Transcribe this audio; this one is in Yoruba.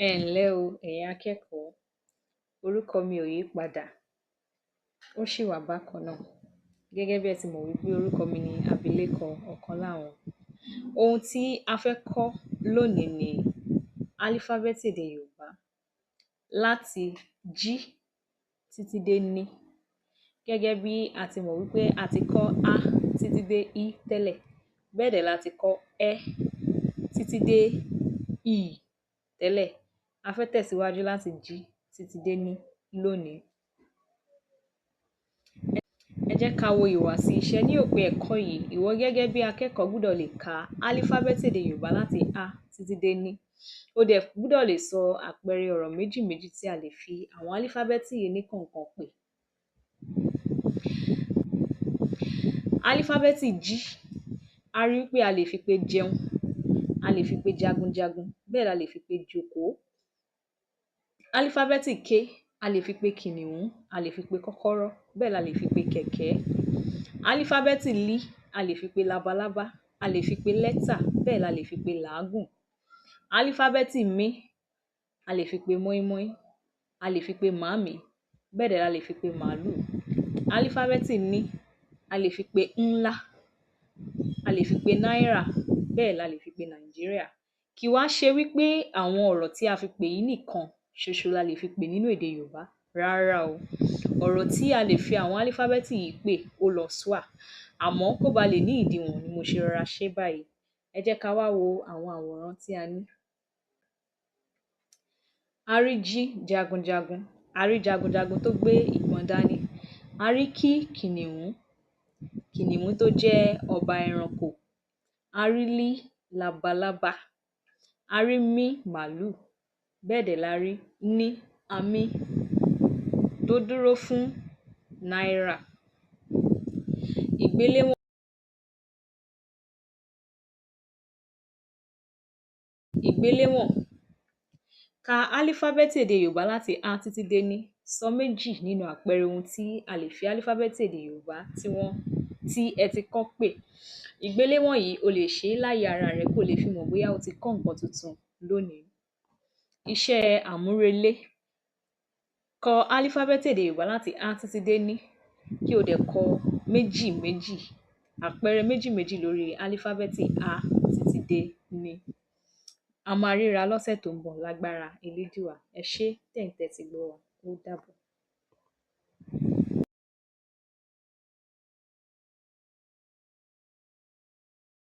Ẹ ǹlẹ́ o, ẹ̀yin akẹ́kọ̀ọ́. Orúkọ mi ò yí padà, ó ṣì wà bákan náà. Gẹ́gẹ́ bí ẹ ti mọ̀ wípé orúkọ mi ni abilékọ Ọ̀kánláwọ̀n. Ohun tí a fẹ́ kọ́ lónìí ni álífábẹ́tì èdè Yorùbá láti Jí títí dé Ní. Gẹ́gẹ́ bí a ti mọ̀ wípé a ti kọ́ Á títí dé Í tẹ́lẹ̀, bẹ́ẹ̀ dẹ̀ la ti kọ́ Ẹ́ títí dé Ì tẹ́lẹ̀. A fẹ́ tẹ̀síwájú láti Jí títí dé Ní lónìí. Ẹ jẹ́ ká wo ìhùwàsí iṣẹ́ ní òpin ẹ̀kọ́ yìí. Ìwọ gẹ́gẹ́ bí akẹ́kọ̀ọ́ gbúdọ̀ lè ka álífábẹ́tì èdè Yorùbá láti Á títí dé Ní. O dẹ̀ gbúdọ̀ lè sọ àpẹẹrẹ ọ̀rọ̀ méjì méjì tí a lè fi àwọn álífábẹ́tì yìí níkọ̀ọ̀kan pè. Álífábẹ́tì Jí, a rí wípé a lè fi pe jẹun, a lè fi pe jagunjagun, bẹ́ẹ̀ la lè fi pe jòkó. Álífábẹ́tì Ké, a lè fi pe kìnìún, a lè fi pe kọ́kọ́rọ́, bẹ́ẹ̀ la lè fi pe kẹ̀kẹ́. Álífábẹ́tì Lí, a lè fi pe labalábá, a lè fi pe lẹ́tà, bẹ́ẹ̀ la lè fi pe làágùn. Álífábẹ́tì Mí, a lè fi pe mọ́ínmọ́ín, a lè fi pe màámi, bẹ́ẹ̀ dẹ̀ la lè fi pe màálù. Álífábẹ́tì Ní, a lè fi pe ńlá, a lè fi pe náírà, bẹ́ẹ̀ la lè fi pe Nàìjíríà. Kì wá ṣe wípé àwọn ọ̀rọ̀ tí a fi pè yìí nìkan ṣoṣo la lè fi pè nínú èdè Yorùbá, rárá o. Ọ̀rọ̀ tí a lè fi àwọn álífábẹ́tì yìí pè ó lọ sùà, àmọ́ kó ba lè ní ìdiwọ̀n ni mo ṣe rọra ṣé báyìí. Ẹ jẹ́ ká wá wo àwọn àwòrán tí a ní. A rí Jí jagunjagun, a rí jagunjagun tó gbé ìbọn dání. A rí Kí kìnìún, kìnìún tó jẹ́ ọba ẹranko. A rí Lí labalábá, a rí Mí màlúù, bẹ́ẹ̀ dẹ̀ la rí Ní amí tó dúró fún náírà. Ìgbéléwọ̀n Ìgbéléwọ̀n. Ka álífábẹ́tì èdè Yorùbá láti Á títí dé Ní. Sọ méjì nínú àpẹẹrẹ ohun tí a lè fi álífábẹ́tì èdè Yorùbá tí wọ́n tí ẹ ti kọ́ pè. Ìgbéléwọ̀n yìí, o lè ṣe é láyè ara rẹ kó o lè fi mọ̀ bóyá o ti kọ́ nǹkan tuntun lónìí. Iṣẹ́ àmúrelé. Kọ álífábẹ́tì èdè Yorùbá láti Á títí dé Ní, kí o dẹ̀ kọ méjì méjì, àpẹẹrẹ méjì méjì lórí álífábẹ́tì Á títí dé Ní. A máa ríra lọ́sẹ̀ tó ń bọ̀ lágbára Elédùà. Ẹ ṣé tẹ̀ ń tẹ́tí gbọ́ wa. Ó dàbọ̀.